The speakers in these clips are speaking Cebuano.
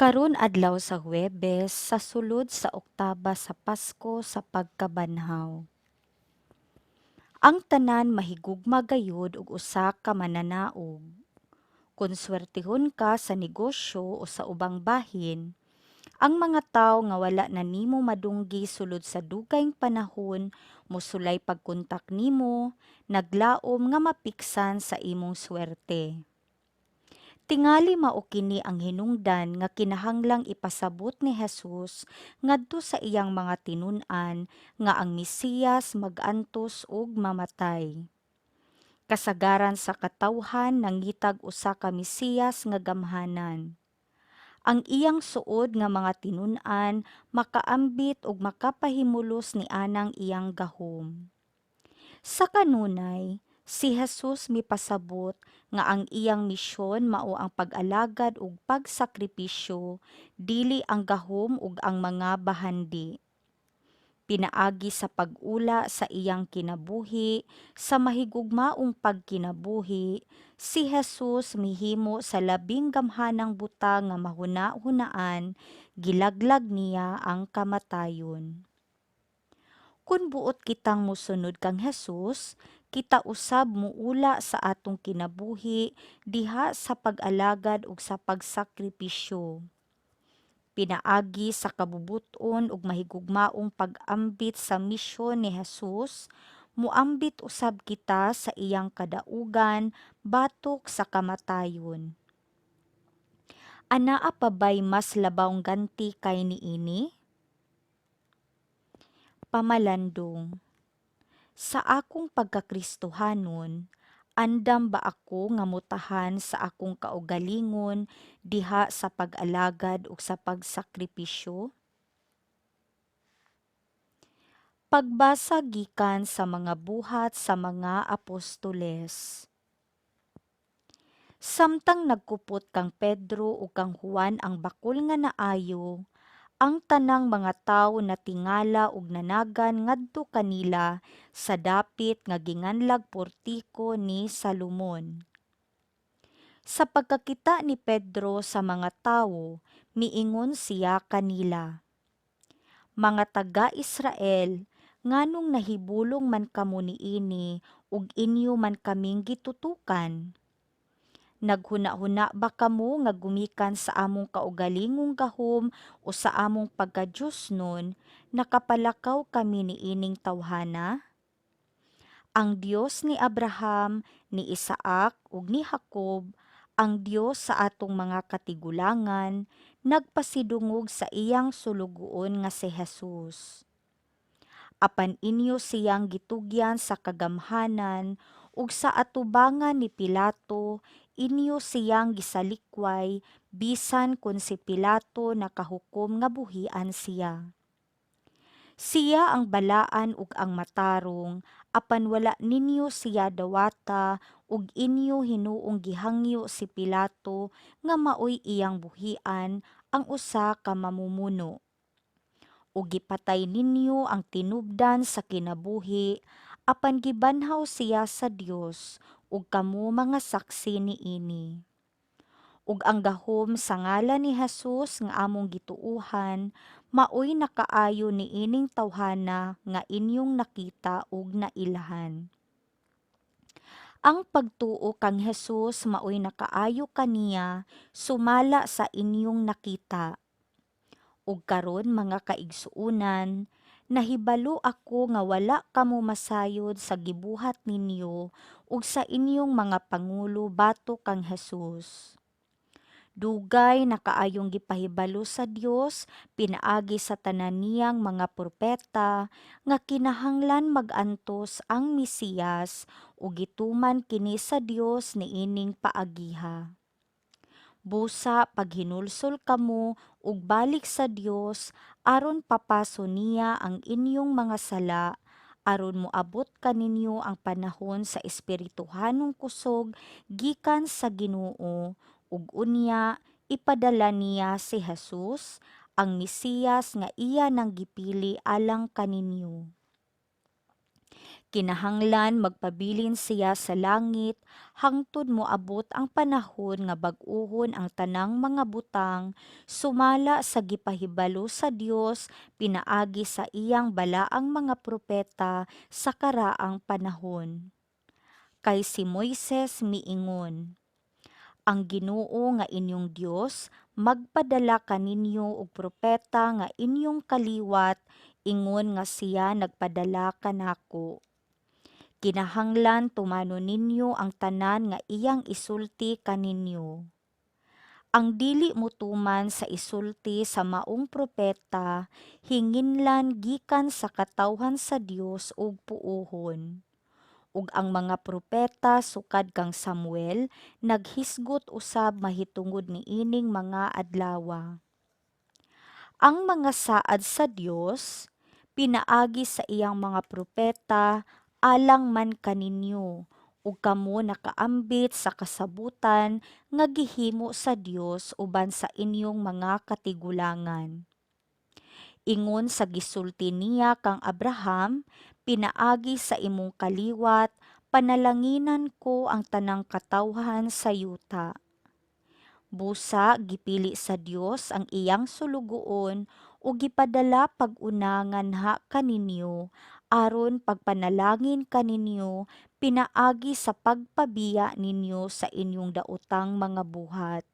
Karon adlaw sa Huwebes sa sulod sa oktaba sa Pasko sa pagkabanhaw. Ang tanan mahigugma gayud og usa ka mananaog. Kon swertehon ka sa negosyo o sa ubang bahin, ang mga tawo nga wala na nimo madunggi sulod sa dugayng panahon mosulay pagkontak nimo, naglaom nga mapiksan sa imong swerte. Tingali mao kini ang hinungdan nga kinahanglang ipasabot ni Jesus ngadto sa iyang mga tinun-an nga ang Mesiyas mag-antos ug mamatay. Kasagaran sa katawhan nangitag usa ka Mesiyas nga gamhanan. Ang iyang suod nga mga tinun-an makaambit ug makapahimulos nianang iyang gahom. Sa kanunay, si Jesus mipasabot nga ang iyang misyon mao ang pag-alagad ug pagsakripisyo, dili ang gahom ug ang mga bahandi. Pinaagi sa pag-ula sa iyang kinabuhi, sa mahigugmaong pagkinabuhi, si Jesus mihimo sa labing gamhanang butang nga mahuna-hunaan, gilaglag niya ang kamatayon. Kun buot kitang mosunod kang Jesus, kita usab muula sa atong kinabuhi diha sa pag-alagad ug sa pagsakripisyo. Pinaagi sa kabubut-on ug mahigugmaong pag-ambit sa misyon ni Jesus, moambit usab kita sa iyang kadaugan batok sa kamatayon. Anaa pa bay mas labawng ganti kay niini? Pamalandong. Sa akong pagkakristohanon, andam ba ako nga motahan sa akong kaugalingon diha sa pag-alagad ug sa pagsakripisyo? Pagbasa gikan sa mga Buhat sa mga Apostoles. Samtang nagkupot kang Pedro ug kang Juan ang bakol nga naayo, ang tanang mga tawo natingala ug nanagan ngadto kanila sa dapit nga ginganlag Portiko ni Salomon. Sa pagkakita ni Pedro sa mga tawo, miingon siya kanila, "Mga taga-Israel, nganong nahibulong man kamo niini ug inyo man kaming gitutukan? Naghuna-huna ba kamo nga gumikan sa among kaugalingong gahom o sa among pagka-Diosnon nakapalakaw kami niining tawhana? Ang Dios ni Abraham, ni Isaac ug ni Jacob, ang Dios sa atong mga katigulangan, nagpasidungog sa iyang Sulugoon nga si Jesus. Apan inyo siyang gitugyan sa kagamhanan ug sa atubangan ni Pilato inyo siyang gisalikway bisan kon si Pilato nakahukom nga buhian siya. Siya ang balaan ug ang matarong, apan wala ninyo siya dawata ug inyo hinuong gihangyo si Pilato nga maoy iyang buhian ang usa ka mamumuno. Ug gipatay ninyo ang tinubdan sa kinabuhi, apan gibanhaw siya sa Dios ug kamo mga saksi niini. Ug ang gahom sa ngalan ni Jesus nga among gituohan maoy nakaayo niining tawhana nga inyong nakita ug nailhan. Ang pagtuo kang Jesus maoy nakaayo kaniya sumala sa inyong nakita. Ug karon, mga kaigsuonan, nahibalo ako nga wala kamo masayod sa gibuhat ninyo ug sa inyong mga pangulo batok kang Jesus. Dugay na kaayong gipahibalo sa Dios pinaagi sa tanan niyang mga propeta nga kinahanglan mag-antos ang Mesiyas ug gituman kini sa Dios niining paagiha. Busa paghinulsol kamo ug balik sa Dios aron papaso niya ang inyong mga sala, aron moabot kaninyo ang panahon sa espirituhanong kusog gikan sa Ginoo, ug unya ipadala niya si Jesus, ang Mesiyas nga iya nang gipili alang kaninyo. Kinahanglan magpabilin siya sa langit hangtod moabot ang panahon nga bag-ohon ang tanang mga butang sumala sa gipahibalo sa Dios pinaagi sa iyang balaang mga propeta sa karaang panahon. Kay si Moises miingon, 'Ang Ginoo nga inyong Dios magpadala kaninyo og propeta nga inyong kaliwat ingon nga siya nagpadala kanako. Kinahanglan tumanon ninyo ang tanan nga iyang isulti kaninyo. Ang dili motuman sa isulti sa maong propeta hinginlan gikan sa katawhan sa Dios og puohon. Ug ang mga propeta sukad kang Samuel naghisgot usab mahitungod niining mga adlawa. Ang mga saad sa Dios pinaagi sa iyang mga propeta alang man kaninyo, ug kamo nakaambit sa kasabutan nga gihimo sa Dios uban sa inyong mga katigulangan. Ingon sa gisulti niya kang Abraham, 'Pinaagi sa imong kaliwat panalanginan ko ang tanang katawhan sa yuta.' Busa gipili sa Dios ang iyang Sulugoon ug gipadala pag-una nganha kaninyo aron pagpanalangin kaninyo pinaagi sa pagpabiya ninyo sa inyong daotang mga buhat."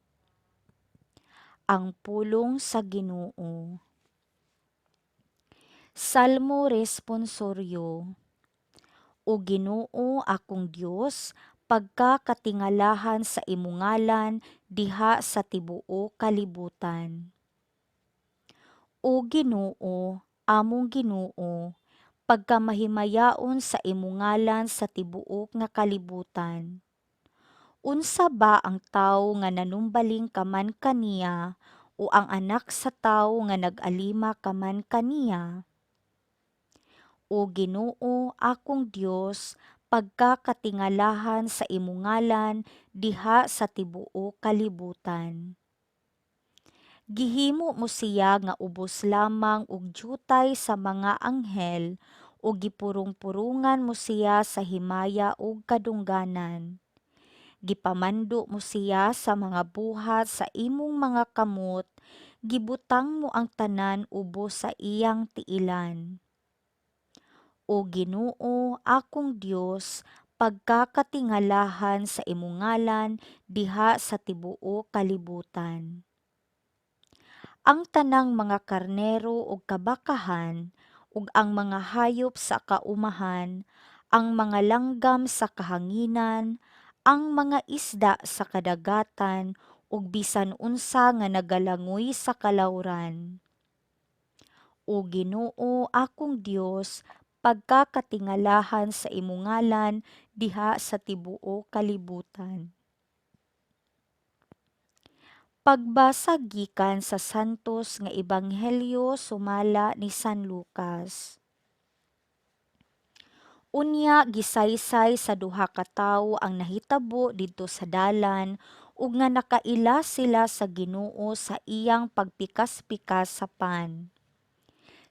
Ang pulong sa Ginoo. Salmo Responsoryo. O Ginoo akong Dios, pagkakatingalahan sa imong ngalan diha sa tibuok kalibutan. O Ginoo, among Ginoo, pagkamahimayaon sa imong ngalan sa tibuok nga kalibutan. Unsa ba ang tawo nga nanumbaling ka man kaniya, o ang anak sa tawo nga nag-alima ka man kaniya? O Ginoo akong Dios, pagkakatingalahan sa imong ngalan diha sa tibuok kalibutan. Gihimo mo siya nga ubos lamang og dyutay sa mga anghel ug gipurong-purungan mo siya sa himaya ug kadungganan. Gipamando mo siya sa mga buhat sa imong mga kamot, gibutang mo ang tanan ubos sa iyang tiilan. O Ginoo akong Dios, pagkakatingalahan sa imong ngalan diha sa tibuok kalibutan. Ang tanang mga karnero ug kabakahan, ug ang mga hayop sa kaumahan, ang mga langgam sa kahanginan, ang mga isda sa kadagatan, ug bisan unsa nga nagalangoy sa kalawran. O Ginoo akong Dios, pagkakatingalahan sa imong ngalan diha sa tibuok kalibutan. Pagbasa gikan sa Santos nga Ebanghelyo sumala ni San Lucas. Unya gisaysay sa duha ka tawo ang nahitabo didto sa dalan ug nga nakaila sila sa Ginoo sa iyang pagpikas-pikas sa pan.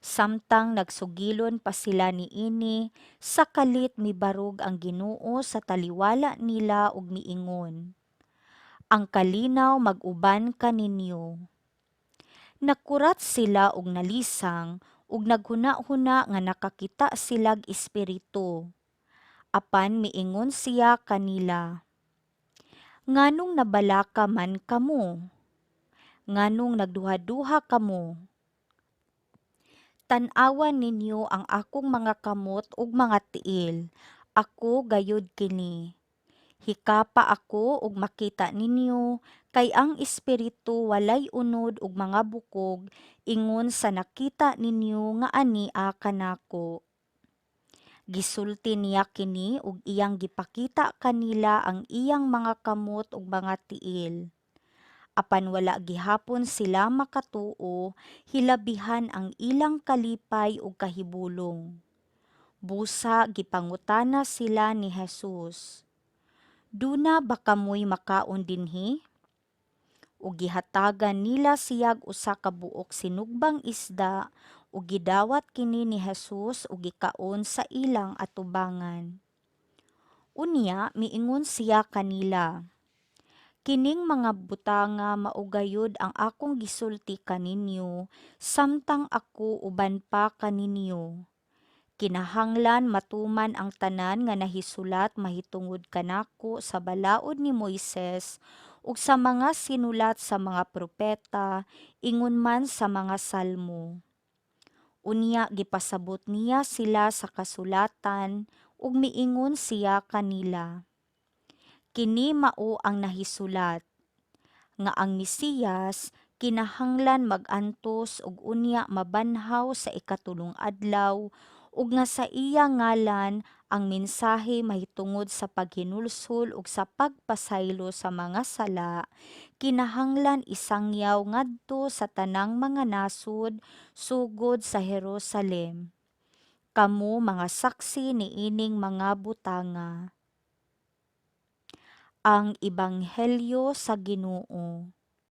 Samtang nagsugilon pa sila niini, sa kalit mibarog ang Ginoo sa taliwala nila ug miingon, "Ang kalinaw mag-uban kaninyo." Nakurat sila og nalisang ug naghuna-huna nga nakakita silag espiritu. Apan miingon siya kanila, "Nganong nabalaka man kamo? Nganong nagduhaduha kamo? Tan-awa ninyo ang akong mga kamot ug mga tiil, ako gayud kini. Hikapa ako ug makita ninyo, kay ang espiritu walay unod ug mga bukog ingon sa nakita ninyo nga ania kanako." Gisulti niya kini ug iyang gipakita kanila ang iyang mga kamot ug mga tiil. Apan wala gihapon sila makatuo, hilabihan ang ilang kalipay ug kahibulong. Busa gipangutana sila ni Jesus, "Duna ba kamoy makaon dinhi?" Ug gihatagan nila siyag usa ka buok sinugbang isda ug Ug gidawat kini ni Jesus ug gikaon sa ilang atubangan. Unya miingon siya kanila, "Kining mga butanga mao gayud ang akong gisulti kaninyo samtang ako uban pa kaninyo. Kinahanglan matuman ang tanan nga nahisulat mahitungod kanako sa balaod ni Moises ug sa mga sinulat sa mga propeta, ingon man sa mga salmo." Unya gipasabot niya sila sa kasulatan ug miingon siya kanila, "Kini mao ang nahisulat, nga ang Mesiyas kinahanglan mag-antos ug unya mabanhaw sa ikatulong adlaw, ug nga sa iya ngalan ang mensahe mahitungod sa paghinulsol ug sa pagpasaylo sa mga sala kinahanglan isangyaw ngadto sa tanang mga nasod, sugod sa Jerusalem. Kamo mga saksi niining mga butanga." Ang Ebanghelyo sa Ginoo.